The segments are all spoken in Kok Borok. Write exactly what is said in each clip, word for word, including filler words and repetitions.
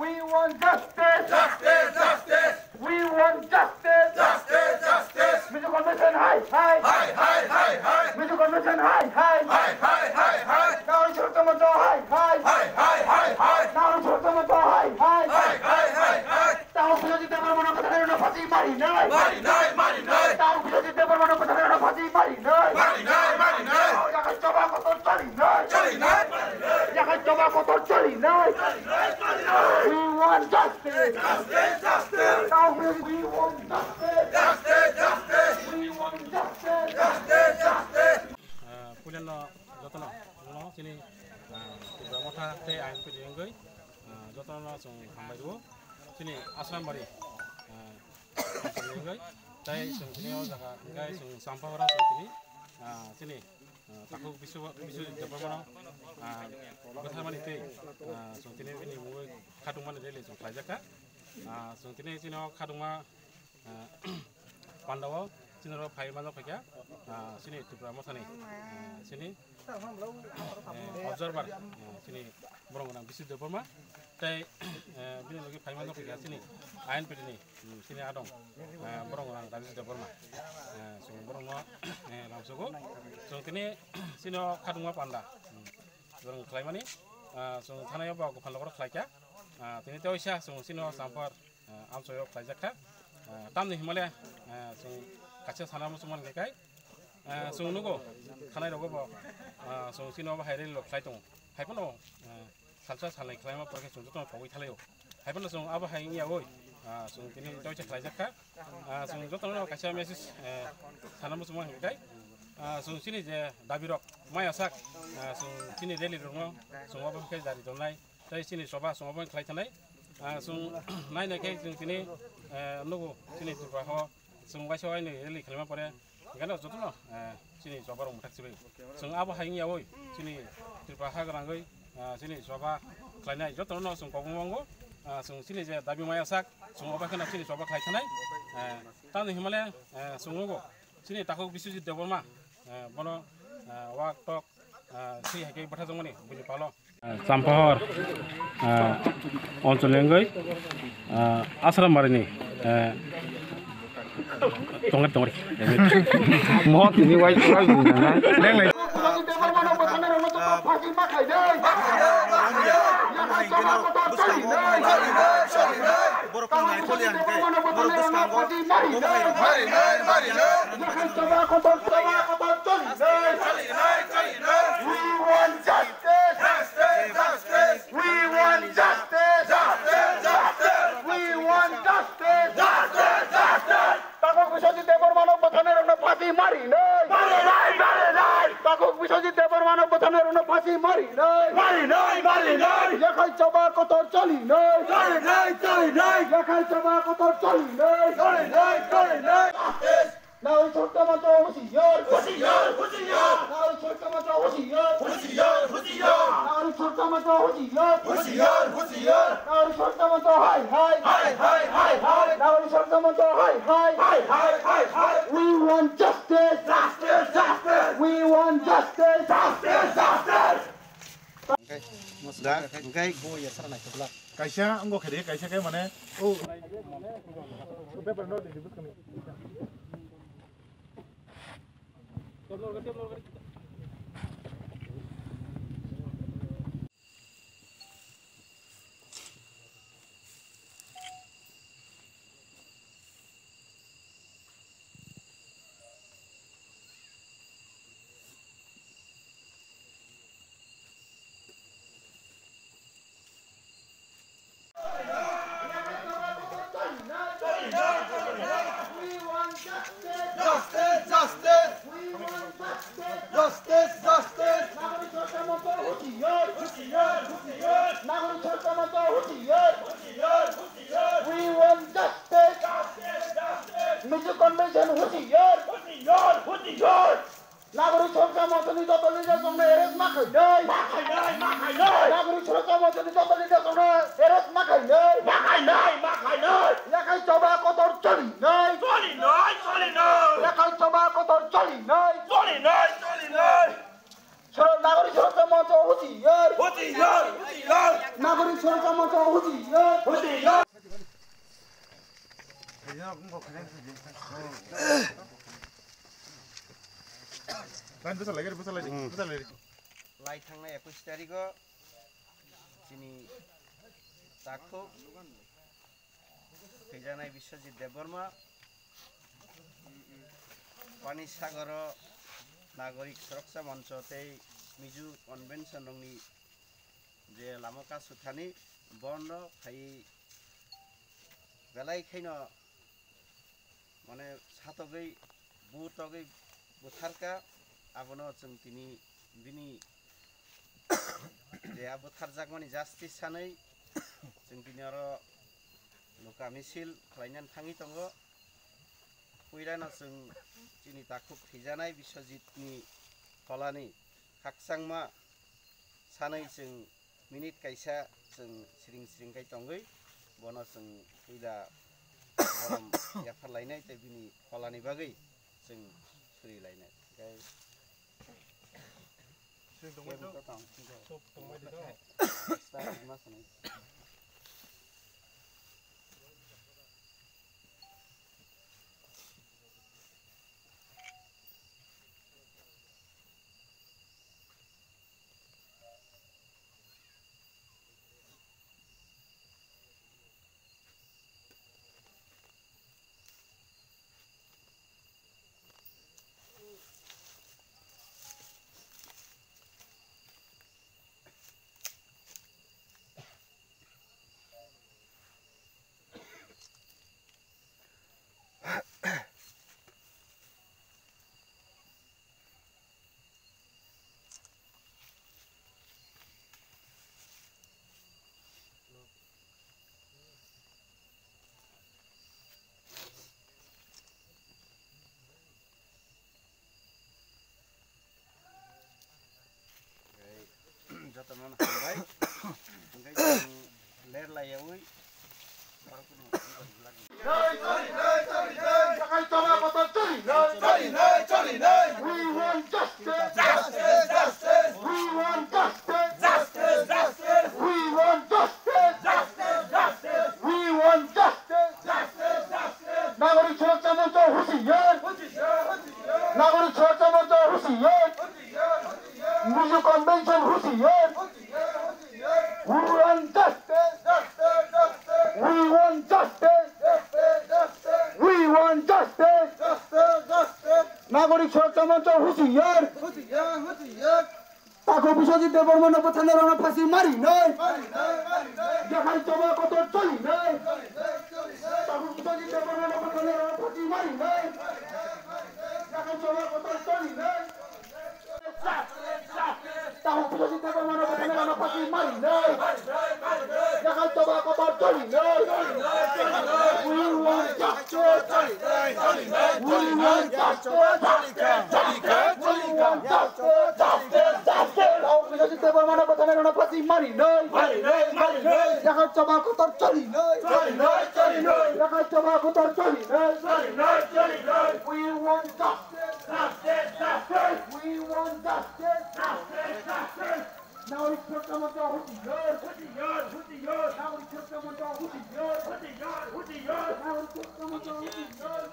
We want justice. Justice, justice. We want justice. Justice, justice. Mizoram Commission, hi, hi. Hi, hi, hi, hi. Mizoram Commission, hi, hi. Hi, hi, hi, hi. Nagaland Suraksha Manch, hi, hi. Hi, hi, hi, hi. Nagaland Suraksha Manch, hi, hi. Hi, hi, hi, hi. Takhuk Biswajit Debbarma no kwthangnairokno phansi marinai. Marinai, marinai. Takhuk Biswajit Debbarma no kwthangnairokno phansi marinai. Marinai, marinai. Yakhai choba kotor chalinai. Chalinai, marinai. Yakhai choba kotor chalinai. Chalinai, marinai. We want justice. Justice, justice. Takhuk, we want justice. Justice, justice. We want justice. Justice, justice. Ah, puilano jotono, jotono chini, ah, Tipra Motha tei I N P T ni wngwi, ah, jotono chwng hambai rwo. Chini Asrambari, ah, wngwi tei chwng tini o jaga wngkhe chwng Champahora chwng tini, ah, chini, ah, takhuk Biswa-, Biswajit Debbarmano, ah, bwtharmani tei, ah, chwng tini bini mungwi khatungmani rally chwng khlaijakha. Ah, chwng tini chini o khatungma, ah, pandao chini oro phai manjak phaikha, ah, chini Tipra Mothani, ah, chini, eh, observer, eh, chini borok gwnang Biswajit Debbarma tei, eh, bini logi phai manjak phaikha chini I N P T ni, mm, chini adong, eh, borok gwnang Rajesh Debbarma. Eh, chwng borokno, eh, lamsogo. Chwng tini chini o khatungma panda, mm, borok khlaimani, ah, chwng thanai o ba gophan lokro khlaikha. Ah, tini tei oisa chwng chini o Champahor, ah, amchoi o khlaijak kha. Ah, tamni himale, ah, chwng kaisa sana muchung man khe kai. Ah, chwng nugo thanai rogo bo, ah, chwng chini obo hai rally rok khlai tongo. Hai phano, ah, salsa salnai khlaima pore khe chwng jotono pogwi thalaio. Hai phano chwng abo hai wngya oi, ah, chwng tini tei oisa khlaijak kha. Ah, chwng jotono kaisa message, eh, sana muchung man khe kai. Ah, chwng chini je dabi rok maya sak, ah, chwng chini rally rokno chwng obo khe jari tongnai. Tei chini choba chwng obo khlai thanai. Ah, chwng nai nai khe chwng tini, eh, nugo chini Tripura ho chwng waisa wainwi rally khlaima pore, gana jotono, eh, chini choba rok mwthak sibai. Chwng abo hai wngya oi chini Tripura ha gwnangwi, ah, chini choba khlainai jotono chwng kobong mango. Ah, chwng chini je dabi maya sak chwng obo kheno chini choba khlai thanai. Eh, tamni himale, eh, chwng nugo chini takhuk Biswajit Debbarma, eh, bono, eh, wak tok, ah, si hai khe bwtha jongmani buini palo. Champahor, ah, onchol ni wngwi, ah, Asrambari ni, eh, tongri tongri. Mo tini wai wai bui nang na. Borok nang koli ang khe, borok bwskango. We want justice! Justice! Justice! We want justice! Justice! Justice! We want justice! Justice! Justice! Takhuk Biswajit Debbarmano bwtharnairokno phansi marinai! Marinai! Marinai! Takhuk Biswajit Debbarmano bwtharnairokno phansi marinai! Marinai! Marinai! Yakhai choba kotor chalinai! Chalinai! Chalinai! Yakhai choba kotor chalinai! Chalinai! Chalinai! Justice! Nagaland Suraksha Manch hosiyar! Hosiyar! Hosiyar! Nagaland Suraksha Manch hosiyar! Hosiyar! Hosiyar! Nagaland Suraksha Manch hosiyar! Hosiyar! Hosiyar! Nagaland Suraksha Manch hai hai! Hai hai! Hai hai! Nagaland Suraksha Manch hai hai! Hai hai! Hai hai! We want justice! Justice! Justice! We want justice! Justice! Justice! Da, hingkai. Kaisa wngkha khe de, kaisa khe mane, o. Lai thangnai ekush tarikh o chini takhuk thwijaknai Biswajit Debbarma, Pani Sagaro Nagorik Suraksha Moncho tei Mizo Convention rokni je lama kasu thani bondo phai belai khaino mane satogwi butogwi butharka, abono chwng tini bini je a butharjakmani justice sanwi chwng tini oro luka misil khlainani thangwi tongo. Puilano chwng chini takhuk thwijanai Biswajitni pholani khakchangma sanwi chwng minute kaisa chwng siring siring kai tongwi bono chwng puila borom yaphar lainai tei bini pholani bagwi chwng suri lainai. Tei Jotono hambai. Hingke chwng ler laiyawi. We want justice. Justice, justice. We want justice. Justice, justice. We want justice. Justice, justice. We want justice. Justice, justice. Nagorik Suraksha Moncho hushiyar. Hushiyar, hushiyar. Nagorik Suraksha Moncho hushiyar. Hushiyar, hushiyar. Mizo Convention hushiyar. Hushiyar, hushiyar. We want justice. Justice, justice. We want justice. Justice, justice. We want justice. Justice, justice. Nagorik Suraksha Moncho hushiyar. Hushiyar, hushiyar. Takhuk Biswajit Debbarmano butharnairokno phasi marinai. Marinai, marinai. Yakhai choba kotor cholinai. Cholinai, cholinai. Takhuk Biswajit Debbarmano butharnairokno phasi marinai. Marinai, marinai. Yakhai choba kotor cholinai. Takhuk Biswajit Debbarmano butharnairokno phasi marinai. Yakhai choba kotor cholinai. We want justice. We want justice. We want justice. Takhuk Biswajit Debbarmano butharnairokno phasi marinai. Yakhai choba kotor cholinai. Yakhai choba kotor cholinai. We want justice. Justice, justice. We want justice. Justice, justice. Nagorik Suraksha Moncho hushiyar. Hushiyar, hushiyar. Nagorik Suraksha Moncho hushiyar. Hushiyar, hushiyar. Nagorik Suraksha Moncho hushiyar.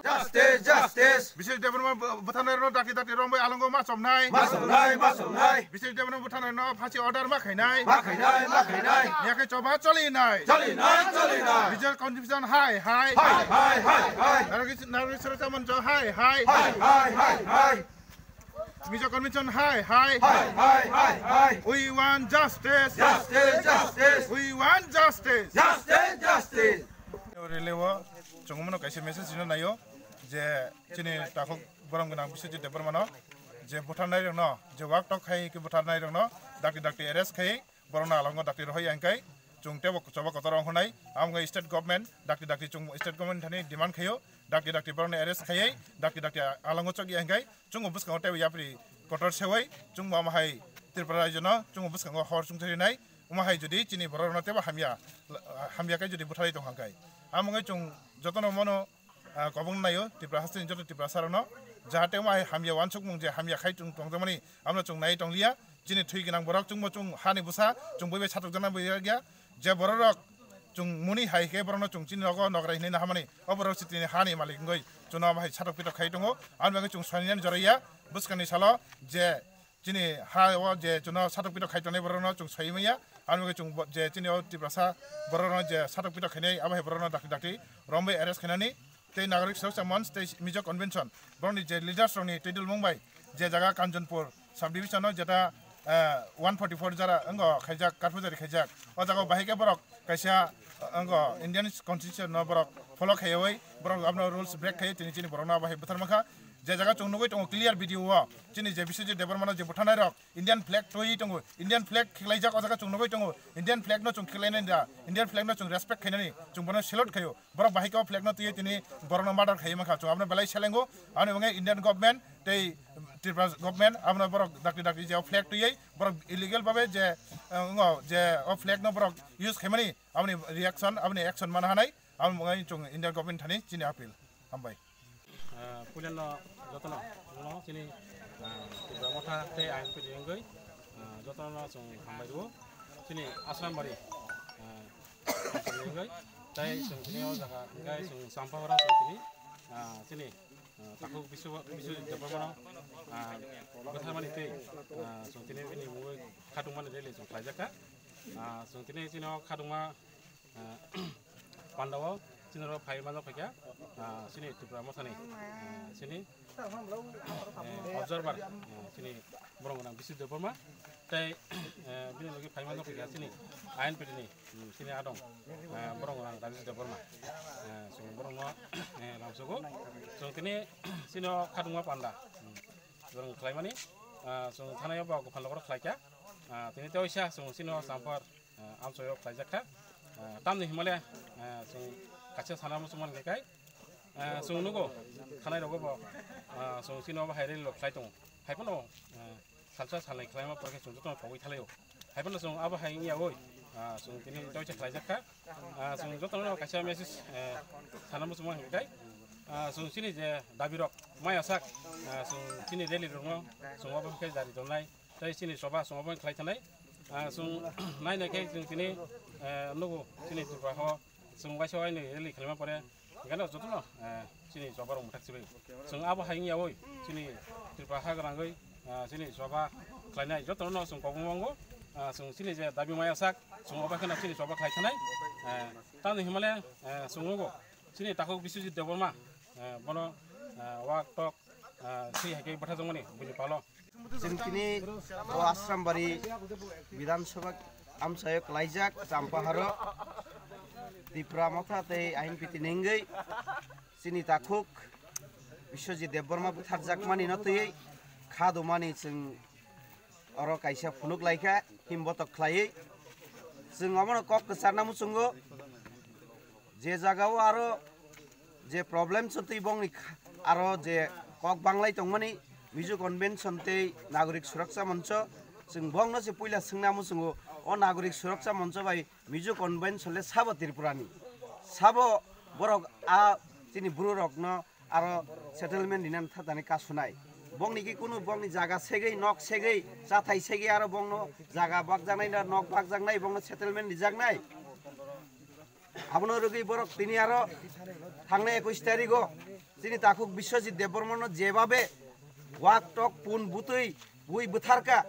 Justice, justice. Biswajit Debbarma bu-, butharnairokno dakti dakti romwi alongo ma chomnai. Ma chomnai, ma chomnai. Biswajit Debbarma butharnairokno phasi order ma khainai. Ma khainai, ma khainai. Yakhai choba cholinai. Cholinai, cholinai. Mizo Convention hai, hai. Hai, hai, hai, hai. Nagorik, Nagorik Suraksha Moncho hai, hai. Hai, hai, hai, hai. Mizo Convention hai, hai. Hai, hai, hai, hai. We want justice. Justice, justice. We want justice. Justice, justice. Rally o chwng mano kaisa message rina naio je chini takhuk borom gwnang Biswajit Debbarmano je butharnairokno je wak tok khai khe butharnairokno dakti dakti arrest khai borokno alongo dakti rohoi ya hwnkhe chwng teibo choba kotor ongkhornai. Amo wngkha state government, dakti dakti chwng state government thani demand khaio, dakti dakti borokno arrest khaiwi dakti dakti alongo chokya hwnkhe chwngbo bwskango teibo yapri kotor sewi chwngbo amo hai Tripura rajyono chwngbo bwskango hor chwngsarinai. Omo hai jodi chini borokno teibo hamya, hamya khe jodi butharwi tongkha hwnkhe, amo wngkhe chwng jotono mano, ah, kobong naio Tripura hasteni joto Tiprasarokno jahate omo hai hamya wansukmung je hamya khai tong tongjakmani, abono chwng nai tongliya. Chini thwi gwnang borok chwngbo chwng hani bwsa chwng bai bai satok jana bai ya, je borok rok chwng muni hai khe borokno chwng chini nogo nokrai hinwi nahamani, o borok se tini hani malik wngwi chwngno omo hai satok pitok khai tongo. Aboni bagwi chwng soinani joraiya bwskangni salo je chini ha o je chwngno satok pitok khai tongnai borokno chwng soi manya. Aboni bagwi chwng bo-, je chini o Tiprasa borokno je satok pitok khainai abo hai borokno dakti dakti romwi arrest khainani tei Nagorik Suraksha Manch tei Mizo Convention borokni je leaders rokni twi dulmung bai je jaga Kanchanpur subdivision o jeta, eh, one forty four jara wngkha khaijak, karphu jari khaijak. O jaga o bahai khe borok kaisa, eh, wngkha Indian constitution no borok follow khaiwi borok abono rules break khai tini chini borokno abo hai bwthar mankha. Je jaga chwng nugwi tongo clear video o chini je Biswajit Debbarma no je bwtharnai rok Indian flag twi tongo, Indian flag khiklaijak o jaga chwng nugwi tongo, Indian flag no chwng khiklainani da, Indian flag no chwng respect khainani chwng bono salute khaio. Borok bahai khe o flag no twiwi tini borokno murder khaiwi mankha. Chwng abono belai selengo. Aboni bagwi Indian government tei Tripura government abono borok dakti dakti je o flag twiwi borok illegal babe je, eh, wngo je o flag no borok use khaimani aboni reaction, aboni action mana hanai. Aboni bagwi chwng Indian government thani chini appeal. Hambai. Ah, puilano jotono, jotono chini, ah, Tipra Motha tei I N P T wngwi, ah, jotono chwng hambai rwo. Chini Asrambari, ah, wngwi, tei chwng tini o jaga wngkhe chwng Champahoro chwng tini, ah, chini, ah, takhuk Biswa-, Biswajit Debbarmano, ah, bwtharmani tei, ah, chwng tini bini mungwi khatungmani rally chwng khlaijakha. Ah, chwng tini chini o khatungma, ah, pandao chini oro phai manjak phaikha, ah, chini Tipra Mothani, ah, chini, eh, observer, eh, chini borok gwnang Biswajit Debbarma tei, eh, bini logi phai manjak phaikha chini I N P T ni, hmm, chini adong, eh, borok gwnang Rajesh Debbarma. Eh, chwng borokno, eh, lamsogo. Chwng tini chini o khatungma panda, hmm, borok khlaimani, ah, chwng thanai o bo Gopal Nagar o khlaikha. Ah, tini tei oisa chwng chini o Champar ah, amchaio khlaijak kha. Ah, tamni himale, ah, chwng kaisa sana muchung man khe kai, ah, chwng nugo, thanai rogo bo, ah, chwng chini obo hai rally rok khlai tongo. Hai phano, ah, salsa salnai khlaima pore khe chwng jotono pogwi thalaio. Hai phano chwng abo hai wngya oi, ah, chwng tini doisa khlaijak kha. Ah, chwng jotono kaisa message, eh, sana muchung man khe kai, ah, chwng chini je dabi rok maya sak, ah, chwng chini rally rokno chwng obo khe jari tongnai. Tei chini choba chwng obo khlai thanai. Ah, chwng nai nai khe chwng tini, eh, nugo chini Tripura o chwng waisa wainwi rally khlaima pore, hingkheno jotono, eh, chini choba rok mwthak sibai. Chwng abo hai wngya oi chini Tripura ha gwnangwi, ah, chini choba khlainai jotono chwng kobong wango. Ah, chwng chini je dabi maya sak chwng obo kheno chini choba khlai thanai. Eh, tamni himale, eh, chwng nugo chini takhuk Biswajit Debbarma, eh, bono, eh, wak tok, ah, si hai khe bwtharjakmani bini palo. Chwng tini o Asrambari Bidhan Sabha amchaio klaijak Champaharo Tipra Motha tei I N P T ni wngwi chini takhuk Biswajit Debbarma bwtharjakmani no twiwi kha dumani chwng oro kaisa phunuk laikha himbotok khlaiwi. Chwng omono kok kwcharna muchungo. Je jagao aro je problem chwtwi bongni kha-, aro je kok banglai tongmani Mizo Convention tei Nagorik Suraksha Moncho, chwng bongno se puila swngna muchungo, o Nagorik Suraksha Moncho bai Mizo Convention le sabo Tripurani? Sabo borok a chini bru rokno aro settlement rinani thatani kasunai? Bongni ki kunu bongni jaga segwi, nok segwi, chathai segwi aro bongno jaga bakjaknai na nok bakjaknai, bongno settlement rijaknai? Abono rwgwi borok tini aro thangnai ekush tarigo chini takhuk Biswajit Debbarmano jebabe wak tok pun butwi bui bwtharka.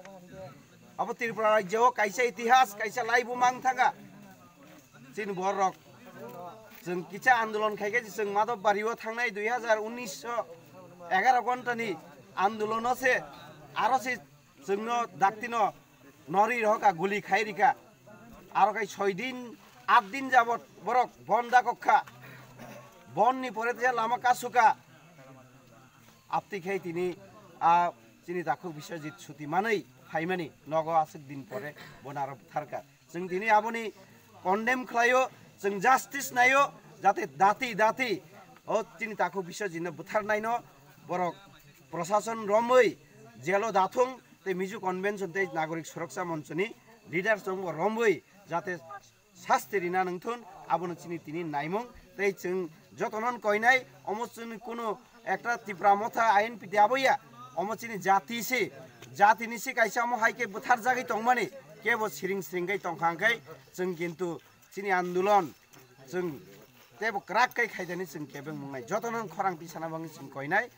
Abo Tripura rajyo o kaisa itihas, kaisa laibu mang thangkha. Chini borok chwng kisa andolon khaikhe chwng Madhobbario thangnai dui hazar unnish o egaroh ghontani andolono se aro se chwngno daktino nori rohokha, guli khai rikha. Aro khai soi din, at din jabot borok bon dakok kha. Bonni pore tei lama kasuka. Apti khai tini a chini takhuk Biswajit suti manwi phaimani nogo aswk din pore bono aro bwtharkha. Chwng tini aboni condemn khlaio, chwng justice naio, jate dati dati o chini takhuk Biswajitno bwtharnaino borok prosason romwi jelo dathung tei Mizo Convention tei Nagorik Suraksha Monchoni leaders rokbo romwi jate sasti rina nangthun, abono chini tini naimung. Tei chwng jotono koinai, omo chini kunu Ekta Tipra Motha I N P T aboya, omo chini jati se, jati ni se kaisa omo hai khe bwthar jagwi tongmani, kebo siring siring kai tongkha hwnkhe chwng kintu chini andolon chwng tebo kwrak kai khaidani chwng kebeng mungnai. Jotono khorang tisana bangwi chwng koinai.